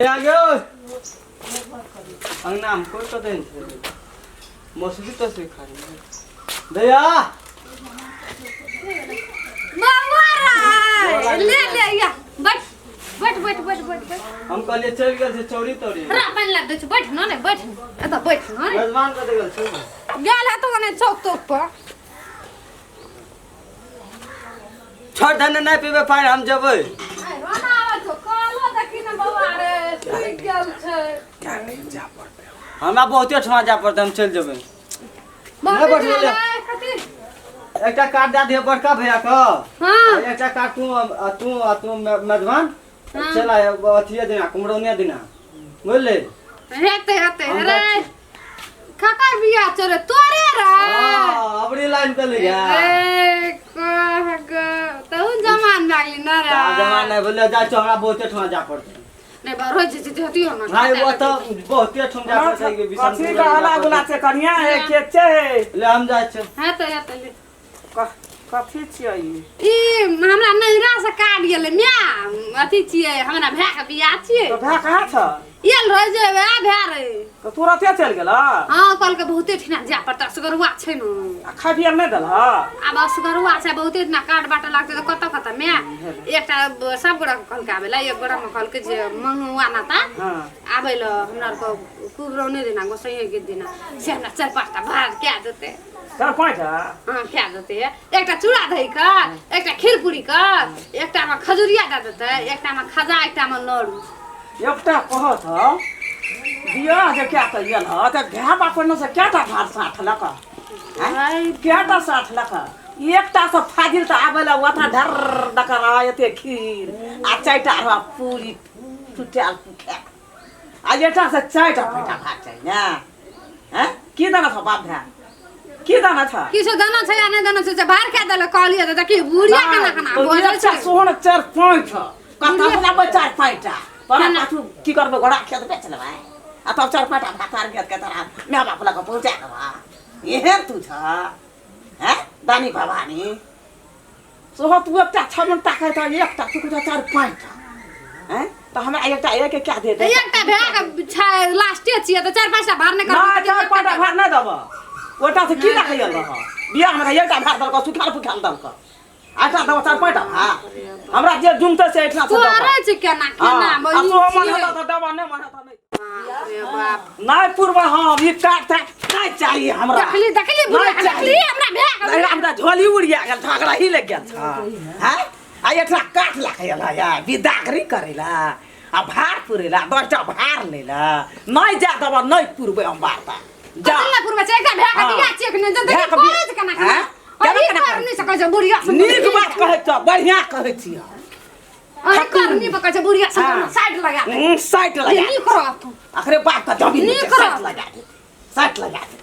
आ गयो अंगना में कोई कतै नहि छै मौसरी तसरी खा दैया। बाबा रे, ले ले या, बैठ बैठ बैठ बैठ बैठ बैठ। हम कहलिए चलि गेल छै चौरी तौरी। रा पानि लाग दै छै, बैठ न ने, बैठ एतऽ बैठ न ने। मेजबान कतऽ गेल छै? गेल हेतौ ने चौक तौक पर। छोड़ धन, नहि पीबै पानि, हम जेबै। रोना आबै छौ, कहलो देखी ने बौआ रे, सुखि गेल छै। हमरा बहुते ठमा जाय पड़तै, हम चलि जेबै। मम्मी बैठबै ले। गेलै कथी? एकटा कार्ड दए दिअ बड़का भैया के। हाँ। आ एकटा कार्ड तू आ तू आ तू मेजबान। हाँ। चल आय अथिये दिना, कुमरौने दिना, बुझले? हेतै हेतै। हम रे जाइ। ककर बियाह छौ रे? तोरे रे? हाँ, अबरी लाइन पे ले गया। ए कह ग तहु जमान भए गेली न रे। जमान नहि बोले, जाइ छौ, हमरा बहुते ठमा जाय पड़तै। नहि बा, रोज जे जे हतियो न। भाई, वो तो बहुते ठम जाय पड़तै कि कथी के हला गुला छै कनिया? हे के छै? ले, हम जाइ छियौ। हेतै हेतै, ले। कथी छियै ई? ई हमरा नैहरा से कार्ड गेलै माय, अथी छियै, हमरा भाय के बियाह छियै। तो भाय कहाँ छ? आयल रहै जे वएह भाय रहै। तऽ तुरते चलि गेल? हाँ, कहलकै बहुते ठिना जाय पड़तै, असगरुआ छै न। आ खाय पियै नहि देलह? आब असगरुआ छै, बहुते ठिना कार्ड बाँटऽ लागतै तऽ कतऽ कतऽ माय। एकटा सब गोरा के कहलकै आबै लए, एक गोरा मे कहलकै जे मंगुआ नाता आबै लए हमरा आरके कुबरौने दिना, गोसैये के दिना, से हमरा चारि पाँचटा भार कए देतै। चारि पाँचटा? हाँ, खा देतै। एकटा चूड़ा दही के, एकटा खीर पूरी के, एकटा मे खजुरिया दए देतै, एकटा मे खजा, एकटा मे लड्डू। एकटा कहत ह, बियाह जे कए कऽ गेल ह तऽ भाय बाप से कएटा भार साठलक? आँय? कएटा साठलक? एकटा से फाजिल तऽ आबै लए ओता ढर दऽ कऽ रह एते खीर आ चारिटा रह पूरी टुटायल पुखायल, आ एकटा से चारिटा पैटा भात चाही ने? हैं, की दाना छ बाप भाय, की दाना छ? किछो दाना छै या नहि दाना छै, से बाहर कए देलक। कहलियै तऽ देखी बुढ़िया केना केना बजै एकटा छै। सोहन चारि पाँच कतऽ बनाबै चारि पाँचटा? तोरा पाछू की करबै? घोड़ा खेत बेच लेबै आ तब चारि पाँचटा भात आर खेत के तोरा माय बाप लग पहुँचा देबह? एहन तू छ हैं दानी भवानी सोहो, तू एकटा छमन ताकै तऽ एकटा तू कहै चारि पाँचटा हैं, तऽ हमरा एकटा एक क्या दे दे। एकटा भए के छै, लास्टे छियै तऽ चारि पाँचटा भार नहि नहि करबै? चारि पाँचटा भार नहि देबह। ओटा से की राखै रह बियाह हमरा? एकटा भार देलकौ, सुखाल पुखाल देलकौ, एकटा देबह चारि पाँचटा भार? हमरा जे जुमतै से एहिठिना से तू देबह। अरे छै केना केना हाँ, आ तू मन हेतौ तऽ देबह, नहि मन हेतौ नहि। बाप रे बाप। नहि पूर्व हम ई काट ताट नहि चाही हमरा। देखली देखली बुढ़िया नहि चाही। देखली हमरा भए गेल। नहि, हमरा झोली उड़िया गेल, झगड़ा ही लग गेल छ हैं, आ एकरा काट लागे या विदागरी करेला आ भार पुरेला, 10टा भार लेला। नहि जा देबह, नहि पुरबै हम वार्ता जा। कथी लए पुरबै छै? एकटा भए के हाँ। बियाह छियै कि नहि जब भए देखी के बियाह- करै छै केना केना। हैं? केना अरे केना कर नहि सकै छै बुढ़िया से। नीक बात कहै छ, बढ़िया कहै छियै। अरे करनी पकड़ छै बुढ़िया से। हाँ। साइड लगा दे। साइड लगा नीक रहत। अखरे बाप का जमीन नीक छै, साइड रहत। लगा दे, साइड लगा दे।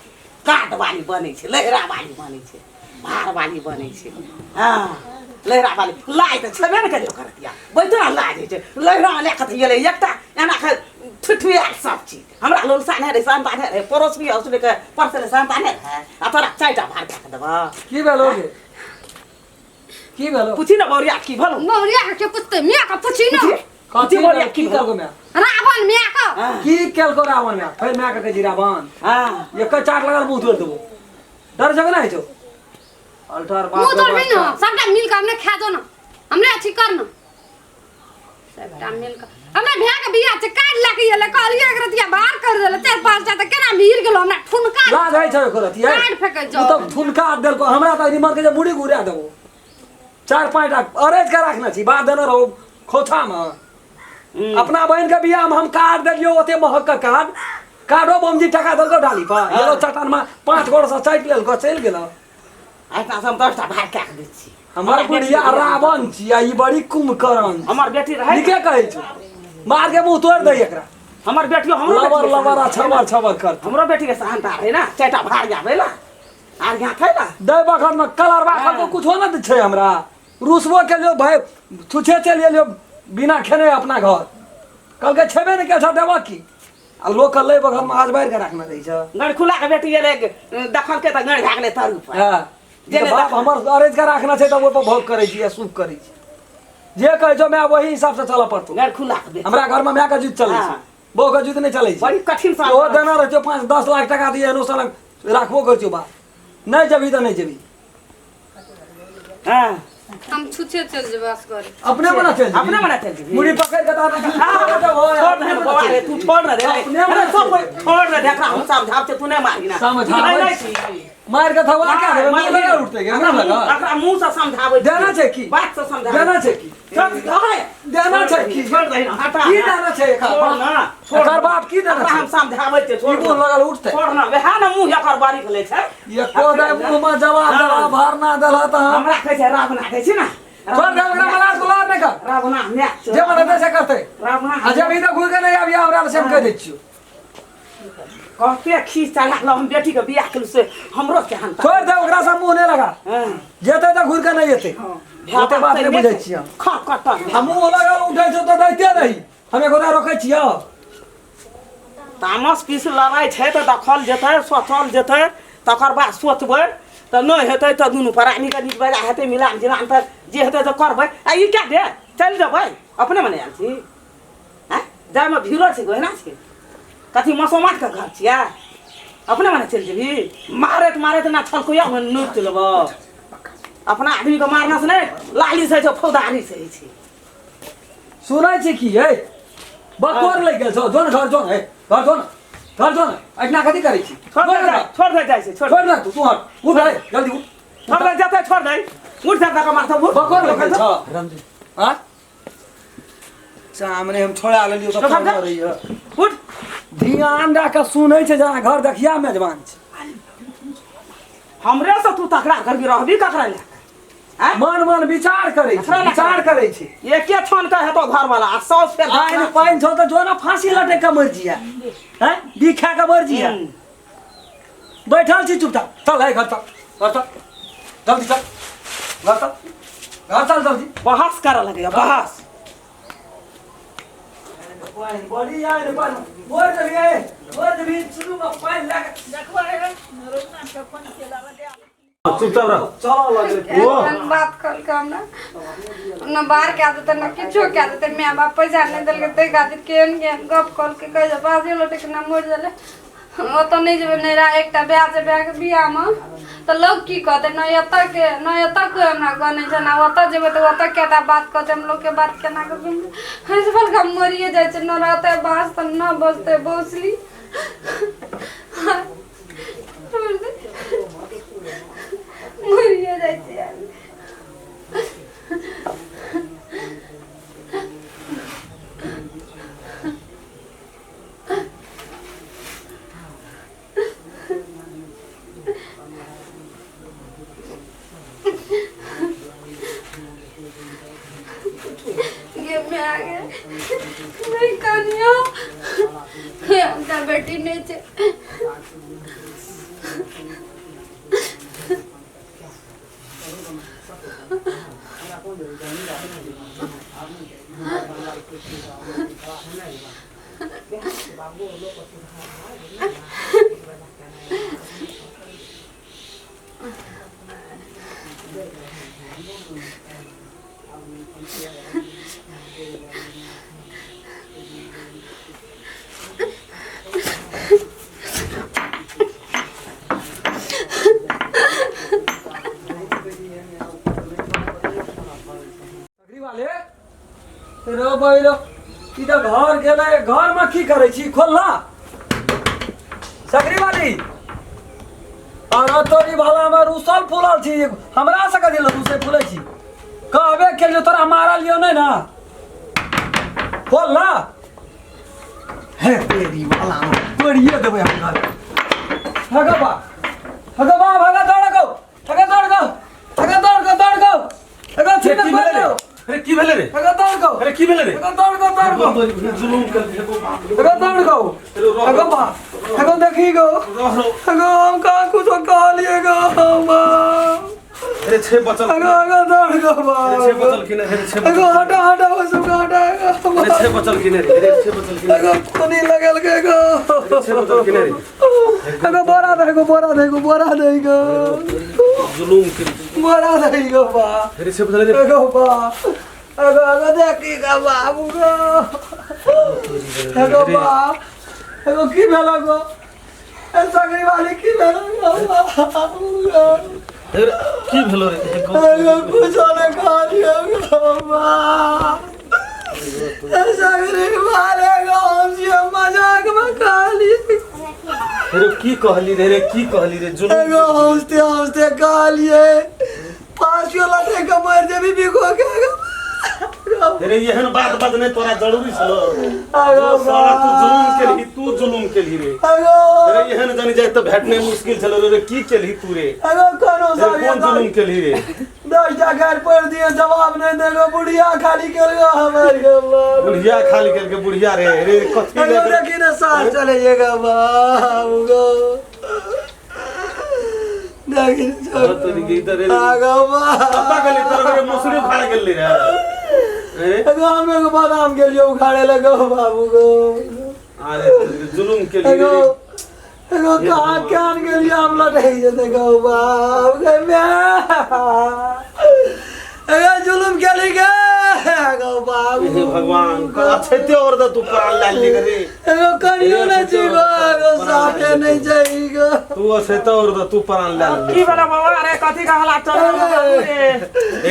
काट वाली बनै छै, लहरा वाली बनै छै, भार वाली बनै छै। हाँ, लहरा वाली लाज तऽ छेबे ने करियो करतिया बैठो ना, लाज होइ छै। लहरा लए कऽ तऽ गेलै एकटा एना कऽ ठुठुआयल सब चीज। हमरा लोलसा नहि रहै, शान्ता नहि रहै, पड़ोसी असुरे के परसले शान्ता नहि रहै, आ तोरा चारिटा भार कए कऽ देबह? की भेलो गे, की भेलो? पूछी ने बौरिया, की भेलो? मौरिया के पूछते, मियाँ के पूछी न। पूछी। कथी बौरिया, भेलो? की की भेलो? केलको माय? रावण मियाँ के। हाँ। की केलको रावण माय? फेर माय के कहै छी रावण? हाँ। एक चाट लगल मुंह तोड़ देबो। डर छै कि नहि छौ अल्टर बाप मुंह रे तोड़बी न। बाप। सबटा मिल के हमने खा दो न, हमने अथी कर न, सबटा मिल के हमरा भैया के बियाह छै, कार्ड लए के एलै, कहलियै एक रतिया बाहर कर देले चारि पाँचटा तऽ केना भीड़ गेलो हमरा ठुनका। लाज होइ छै ओकर अथी है? कार्ड फेकै छौ। उ तऽ ठुनका देलको, हमरा तऽ निमन के जे मुड़ी घुरा देबो। चारि पाँचटा अरेज के राखने छी, बात देने रहो खोथा में। अपना बहन के बियाह में हम कार्ड देलियो ओते महग के कार्ड, कार्डो बमजी टका देलको डाली पर गेलो, चट्टान में 5 गोड़ से चाटि लेलको, चलि गेलो। एहिठाम से हम 10टा भार कए कऽ दै छी। हमर बुढ़िया रावण छी आ ई बड़ी कुंभकर्ण। हमर बेटी रहै। नीके कहै छौ, मार के मुंह तोड़ दे एकरा। हमर बेटियो, हमरो लबर बेटी के लबर आ सहनता छबर छबर कर। हमरो बेटी के सहनता रहै ने, चारिटा भार आबै ला आर यहाँ थे ना। दै बखत में कलर बाखर तो कुछो न छै, हमरा रुसबो के लियो भाई, छुछे चलि एलियो बिना खेने अपना घर, कहलकै छेबे नहि केल देबऽ की, आ लोक के लै बखत में आज बाढ़ि के रखने रहै छै। गड़खुला के बेटी एलै, देखलकै तऽ गड़ भए गेलै तरू पर। हँ जे जे नहि बाप देख- हमर अरेज के राखना छै तऽ ओहि पर भोग करै छी आ सुख करै छी। जे कहै छौ माय वही हिसाब से चलऽ पड़तौ। घर खुला के बेच। हमरा घर में माय के जिद चलै छै, बहू के जिद नहि चलै छै। बड़ी कठिन साल। ओहो देना रहै छौ 5-10 लाख टका दिए एनो साल राखबो करै छौ बात। नहि जेबही तऽ नहि जेबही। हाँ। हम छुछे चल जेबै असगर। अपने मना चल जेबही। अपने मना चल जेबही। मुड़ी पकड़ के तारा छोड़ दे बौआ रे, तू छोड़ न दे। अपने मना अरे सब कोई छोड़ न दे, एकरा हम समझाब छै, तू नहि मारही ना। समझाबै नहि, नहि छी। छी। मारि के थवा क्या देबै? मार मुँह लगा उठतै कि हमरा लगा? एकरा मुँह से समझाबै छी। देना छै की? बात से समझाबै। देना छै की? छोड़ दे। देना छै की? छोड़ दे ना, हटा की ना। देना छै एकर छोड़ बाप? ना, छोड़ एकर ना। बाप की देना एकरा छै? हम समझाबै छियै, छोड़ ई मुँह ना। लगल उठतै। छोड़ ना, वएह ने मुँह एकर बारी भेलै छै। एको दे मुँह में जवाब हाँ। देला, भरना देला तऽ हम। हमरा कहै छै रावणा कहै छै ना। छोड़ दे ओकरा मलाज गुलाब नहि कर। रावणा माय छौ। जे मन हेतै से करतै। रावणा आ जब ई तऽ घुरि के नहि आबिया हमरा से हम कहि दै छियौ। कहते खींच चढ़ा लो, हम बेटी के बियाह केलहुँ से हमरो केहन ता- छोड़ दे ओकरा से मुँह नहि लगा। हाँ। जेतै तऽ घुरि के नहि एतै। ओते बात नहि बुझै छियै हम। खा कटल। आ मुँह लगल उठै छौ तऽ दैते रही। हम एकोटा रोकै छियौ। तामस पीस लड़ाइ छै तऽ देखल जेतै, सोचल जेतै, तकर बाद सोचबै तऽ नहि हेतै तऽ दुनू प्राणीके नीक बेजा हेतै, मिलान जिलान तऽ जे हेतै तऽ करबै। आ ई क्या दे चलि जेबै अपने मने आयल छी। आँय जाइमे भीड़ो छै ओहिना छै कथी मसोमातके घर छियै अपने मने चलि जेबही मारैत मारैत ना छलकैया नोचि लेबौ। अपना आदमीके मारना से नहि लाली से छै फौदारी से छै। सुनै छी की है बकोर लागि गेल छौ जो न घर जो न हे घर जो न घर जो न एहिना कथी करै छी? छोड़ दे जाइ, छोड़ दे जाइ छै छोड़। छोड़ न तू तू हट उठ हे जल्दी उठ। छोड़ दे जेतै छोड़ दे उठ जा धक्का मारतौ उठ। बकोर लागि गेल छौ हाँ सामने हम छोड़ा लेलियो तऽ छोड़ दे। करैया उठ। ध्यान दए कऽ सुनै छै जेना घर देखिया मेजबान छै। हमरे से तू तकरार करबी रहबी ककरा लए? आँय? मन मन विचार करै छै, ककरा लए? विचार करै छै। एके क्षण के हेतौ घर वाला आ सौ फेर आइन पानि छौ तऽ जो ना फांसी लटक के मरि जिया हैं बिख खा के मरि जिया। बैठल छी चुपचाप चल है घर चल घर चल जल्दी चल घर चल घर चल जल्दी। बहस करऽ लगैया बहस। पानि बड़ी आयल पानि मोर देबी ए मोर देबी शुरू में पानि लए के देखबो रोजना के कोन खेलावा दे। चुपचाप रह। चलऽ लगलै। ओ। एहन बात कहलकै हमरा न बाहर कए देतै न किछो कए देतै माय बाप पैसा नहि देलकै ताहि खातिर केहन केहन गप कहलकै कहै छै बाजे लौटैके न मरि गेलै ओतऽ नहि जेबै नैहरा एकटा भाय छै भायके बियाहमे तऽ लोक की कहतै न एतऽ के न एतऽ कोइ हमरा गनै छै न ओतऽ जेबै तऽ ओतऽ कएटा बात कहतै हम लोकके बात केना कऽ सुनबै। हँसि बोलके हम मरिए जाइ छै न रहतै बाँस तऽ न बचतै बौसली। मरिए जाइ छै। गे मैं आ गए नहीं कनियो हमरा बेटी नहीं छे। वाले रो बैलो ई तऽ घर गेलै घर में की करै छी खोलना सकरी वाली। अरे तोरी भला में रुसल फूलल छी हमरा से कथी लए रुसे फूलै छी? कहबे केलियो तोरा मारल लियो नहि ना खोल ना हे तेरी भला में तोड़िए देबै हम घर। हगो बा हगो बा भगा दौड़ गो हगो दौड़ गो हगो दौड़ गो दौड़ गो हगो अरे छी की भेलै रे? अरे की भेलै रे? हगो दौड़ गो अरे की भेलै रे? हगो दौड़ गो दौड़ गो जुलुम कर दिया तो बाप रे। हगो दौड़ गो हगो बा हगो देखी गो हगो हम कहाँ कुछो कहलिए गो बा। अरे छे बचल हगो हगो दौड़ गो बा। अरे छे बचल कि नहि? अरे छे हगो बचल हटा हटा वो सब हटा अरे छे बचल कि नहि रे? अरे छे बचल कि नहि? हगो कोनी लगल के गो अरे छे बचल कि नहि रे? हगो बोरा दे गो बोरा दे गो बोरा दे गो जुलुम कर बोरा दे गो बा। अरे छे बचल रे। हगो बा अगो अगो देखी गा बाबू गो अगो बाप अगो की भेल गो ए सगरी वाली की भेल गो बाबू गो रे, की भेलो रे हे गो? अगो कुछो ने कहलियो गो बाप ए सगरी वाले गो हम छियो मजाक में कहलिए रे की कहली रे रे की कहली रे जुलुम एगो हंसते हंसते कहलिए पाँच गो लटे के मर जेबी बिको के रे एहन बात बजने तोरा जरूरी छलो अगो जो साला तू जुलुम केलही तू जुलुम केलही रे अगो रे एहन जानी जाए तऽ भेटने मुश्किल छलो रे की केलही तू रे अगो कोनो रे कोन जुलुम केलही रे 10 टा गारि पढ़ दिए जवाब नहीं देगो बुढ़िया खाली केल गो हमर गो बाप। बुढ़िया खाली केलके बुढ़िया रे रे कथी अगो ले देखी ने सास चले जेगा बाबू गो देखी ने तोरी के इधर रे अगो बाप कत्ता गेली तोरा रे मसूरी उखाड़ गेली रे रे अगो हम एगो बादाम गेलियो उखाड़े लगो बाबू गो अरे तोरी के जुलुम केलही एगो रे एगो कहाँ कान गेलियो हम लटक जेते गो बाप गे मैं एगो जुलुम केली गे गो बाप हे भगवान अछैते और द तू प्राण लाल ली रे एगो करियो नै छी गो एगो साफे नहीं छै गो तू अछैते और द तू प्राण लाल ली की भेलो बाबा रे कथी के हला चल बाबू रे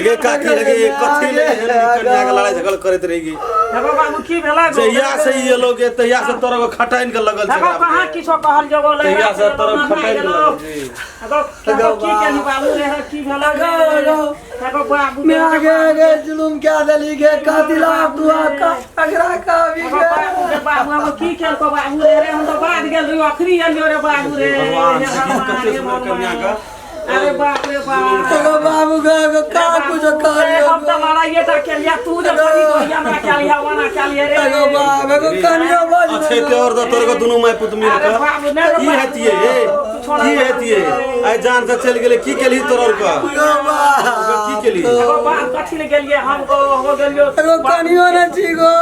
एगे काकी लगे कथी ले एहन कन्या के लड़ाई झगड़ करैत रहेगी हेगो बाबू की भेला गो जहिया से ये लोग ये तहिया से तोरा को खटाइन के लगल छै हेगो कहाँ किछो कहल जगो ले तहिया से तोरा खटाइन के लगल छै हेगो हेगो की केलू बाबू रे की भेला एगो एगो हेगो बाबू मैं आगे आगे जुलुम क्या दली गे कातिला तू आका अगरा का भी हेगो गे बाबू रे बाबू हम की केलको बाबू रे रे हम तो बाद गेल रही अखरी एलियो रे बाबू रे भगवान हे देखी कते हे सुंदर कन्या का अरे बाप रे बाप एगो बाबू गो एगो का कुछ अरे हम करियो तो लड़ाइए टा केलिया तू जब करी गोरिया हमरा केलिया वाना केलिया रे एगो बाप एगो कनियो बज अछैते और द तोरा को दुनू माय पुत मिल अरे के बाबू ने की हेतिए ए की हेतिए आइ जान से चलि गेलै की केलही तोरा और का एगो बाप की केलही एगो बाप कथी ले गेलिए हम गो हो गेलियो एगो कनियो नै छी गो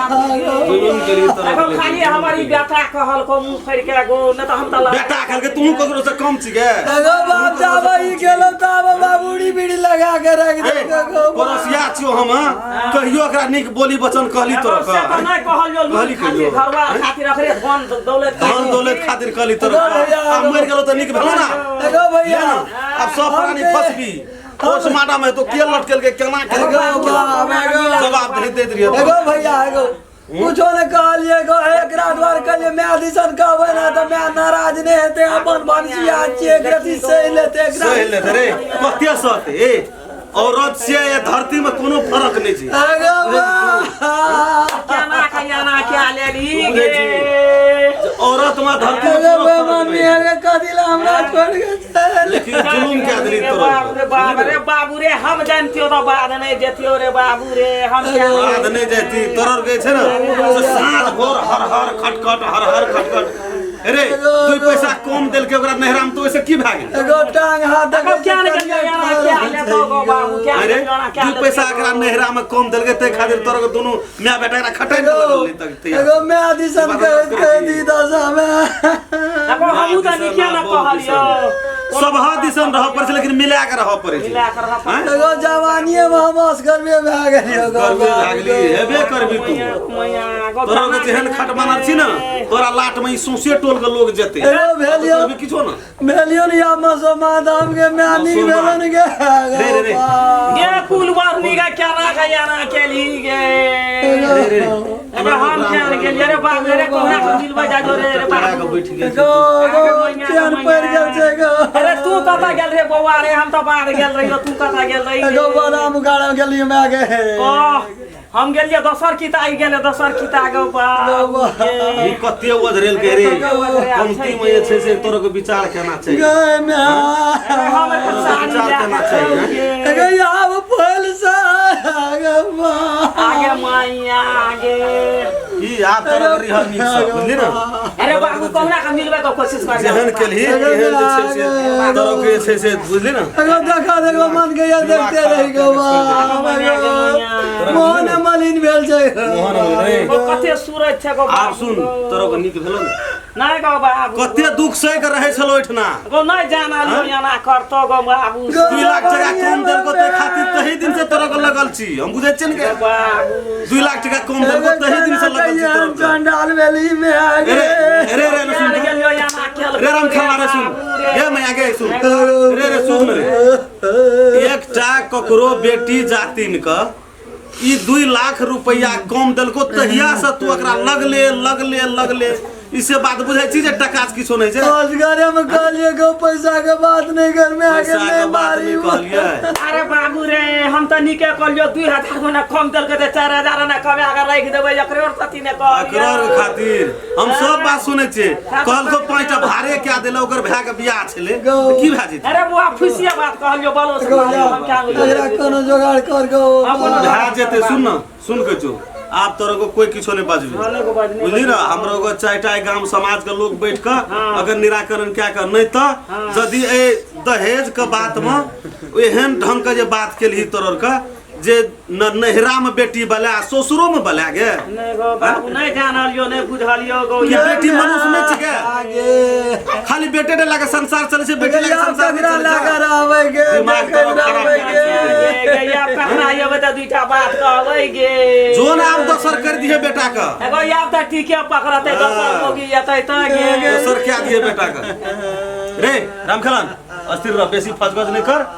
जुलुम केलही तोरा एगो के खाली हमर ई बेटा कहल को मुंह फेर के गो न त हम त बेटा कहलकै तू ककरो से कम छी गे एगो बाप जाबे ई गेलो ताबे बाबूड़ी बीड़ी लगा के रख ए, दे गो पड़ोसिया छियो हम हाँ? कहियो एकरा नीक बोली वचन कहली तोरा से त का नै कहल जो कहली लूट खातिर कहियो। घरवा खातिर अखरे धन दौलत धन दौलत खातिर कहली तोरा भैया, आ मरि गेलो तऽ नीक भेलो ना एगो भैया आब सब प्राणी फसबी पोस्टमार्टम है तो के लटकेल के केना एगो बाप एगो जवाब दे देत रहियो एगो भैया एगो कुछो ने कहलिए गो एक रात बार कहलिए मैं दिसन कहबै ना तऽ मैं नाराज नहि हेतै अपन भनसिया छियै एक रति सहि लेतै एक सही रात लेते रे कते सत ए औरत से या धरती में कोनो फर्क नहीं छै एगो बाप केना खयाना क्या लेली बुझै गे छी। औरत में धरती में एगो कोनो फर्क बेमान नहीं छै। मिया के कथी ला हमरा छोड़ के चल लेकिन जुलुम क्या देली रे तोरा बाप रे बाप रे बाबू रे हम जानतियो त बाद नै जेतियो रे बाबू रे हम क्या बाद नहीं जाती तोरर गए छै ना से साँझ भोर हर हर खटखट हर हर खटखट अरे दुई पैसा कम देलके ओकरा नहरा में तो ओइसे की भए गेल एगो टांग हाथ देखो क्या ने गेलियो क्या लेतो गो बाबू क्या अरे लेतो क्या दुई पैसा एकरा नहरा में कम देलके तै खातिर तोरा के दुनू my बेटा एकरा खटै एगो लगल तक तैयार एगो मैं दिसन कहैत कह दी दशा में देखो हमहू त निके न कहलियो सबहा दिसन रह पड़ै छै लेकिन मिला के रह पड़ै छै मिला के रह पड़ै आँय? एगो जवानीए में हम असगरबे भए गेलियो गो गर्वे भए गेली हेबे करबी तू मैया गो तोरा के जेहन खटमानर छी ने तोरा लाट में ई सौंसे टोल के लोग जेतै एगो भेलियो करबी किछो ना भेलियो ने या मसोमा दाम के मैं नीक मसोमा। भेलन गे रे, रे, रे। गे कुल बरनी गे केना खयाना केली गे रे रे रे एगो हम क्या ने गेलियो रे बाबू रे कोना के मिलबै जा जो रे रे टकरा बाबू के बैठ गेल गो गो चैन पड़ि गेल छै गो अरे तू कतऽ गेल रे बौआ रे हम तऽ बाद गेल रहियो तू कतऽ गेल रही एगो बादाम उखाड़े गेलियो मैं गे ओह, हम गेलियै दोसर किता आई गेलै दोसर किता गो बाबू गे। ई कते ओझरेल के रे कमती में जे छै से तोरा के विचार केना छै गे मैं अरे हम एखन साड़ी विचार लए केना कऽ छै, हैं? गे। एगो आब फल सा गे माँ। आगे मैया आगे ई आब तोरा के रिहल नीक सब बुझली ना अरे बाबू कहुना के मिलबै के कोशिश कर जेहन केलही तेहन जे छै से तोरा के जे छै से बुझली ना एगो देखा देखो मन के ये देखते रहि गो बाप एगो मोहन मलिन भेल छै मोहन रे ओ कते सूरज छै गो आब बाबू सुन गो। तोरा के नीक भेलो ने नहीं गो बाबू कते दुख सहि के रहै छलो ओहिठिना गो नहीं जानलियो एना करतो गो बाबू 2 लाख टका कम देलको ते खातिर तही दिन से तोरा के लगल छी हम बुझै छियै ने के बाबू 2 लाख टका कम देलको तही दिन से लगल छी तोरा के। चंडाल भेली में आ अरे गे अरे अरे सुन जान गेलियो एना केल रे राम खेला रे सुन गे मैया गे सुन रे रे सुन रे एकटा ककरो बेटी जातिन क ई 2 लाख रुपया कम देलको तहिया से तू एकरा लगले लगले लगले इसे बात बुझै छी जे टका से किछो नहीं छै रोजगार में कहलिए गो पैसा के बात नहीं घर में आके पैसा के नहीं बात मारी नहीं कहलियै अरे बाबू रे हम त निके कहलियो 2000 गुना कम देलकै त 4000 ना कमे अगर राखि देबै एकरे और सती ने एकरो कहलियो के खातिर हम सब बात सुनै छियै कहलको पाँचटा भाड़े क्या देला ओकर भाय के बियाह छलै तऽ की भए जेतै अरे बुआ फुसिया बात कहलियो बोलो से कहलियो हम क्या एकरा कोनो जोगाड़ कर गो हाँ, कोनो भए जेतै सुन न सुन के चो आब तोरा को कोई किछो नहीं बजबे बुझली ना हमरो को चारिटा गांव समाज के लोग बैठ के अगर निराकरण क्या कर नहीं तो यदि ए दहेज के बात में एहन ढंग के जे बात केलही तोरर के जे न नहिरा में बेटी बला ससुरो में बला गे नहीं गो बाबू नहीं जानलियो नहीं बुझलियो गो कि बेटी मनुष्य नहीं छिके आगे खाली बेटे डे लागे संसार चले छै बेटी लागे संसार नहीं ककरा चले लागा छै रहबै गे दिमाग देखै तोरो खराब रहबै करै गे गे गे या ककरा एबै त दुईटा बात कहबै गे जोन आब दोसर कर दिहे बेटा के एगो आब त ठीके पकड़तै दोसर मोगी एतै त गे दोसर क्या दिए बेटा के रे रामखेलन अस्थिर रह बेसी फजगज नहीं कर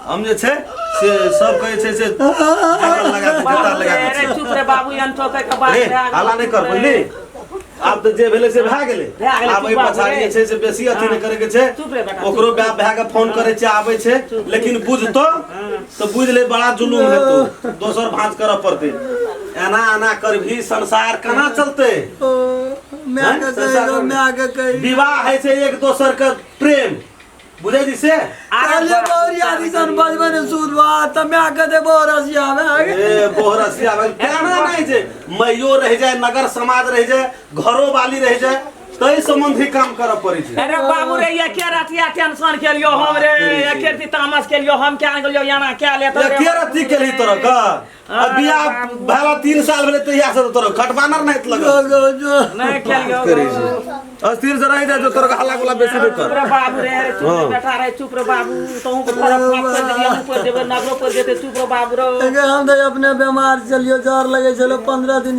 हम जे छै से सब कहै छै से झागल लगा दै छै, तार लगा दै रे छै। चुप रे बाबू एहन ठोकै के बात रे भए गेलै। हल्ला नहीं कर बुझली आब तऽ जे भेलै से भए गेलै भए गेलै, आब एहि चुप बाबू पछाड़ी रे। जे छै से बेसी अथी नहि करे के छै चुप रे बेटा, ओकरो चुप। बाप भए के फोन करे छै आबै छै लेकिन बुझतो तऽ बुझि ले बड़ा जुलूम हेतौ दोसर भाँज करऽ पड़तै एना एना करभी संसार केना चलतै माय के कही गो माय के कही विवाह होइ छै एक दोसर के प्रेम बुझै छी से कहलिए बौरी आदि सन बजबै ने सूद बात तऽ माय के दे बोरसिया में आगे ए बोहरसिया भेल केना नहि छै मैयो रहि जाय नगर समाज रहि जाय घरो वाली रहि जाय ताहि सम्बन्धी काम करऽ पड़ै छै अरे बाबू रे ये के रतिया टेंशन केलियो हम रे ये के रति तामस केलियो हम क्या गेलियो याना क्या लेतो रे के रति केलही तोरा का आ बियाह भेला 3 साल भेलै तहिया से तोरा खटबानर नहि लगल गो गो जो नहीं केलियो करै छै अस्थिर से रहि जाय जो तोरा हल्ला गुल्ला बेसी नहि चुप कर रे बाबू रे अरे चुप रे बेटा रे चुप रे बाबू तोहू के फरक फाक कर देलियै हमहूँ पर देबै नगरो पर जेतै चुप रे बाबू रे हम तऽ अपने बीमार चलियो जर लगे छलो 15 दिन।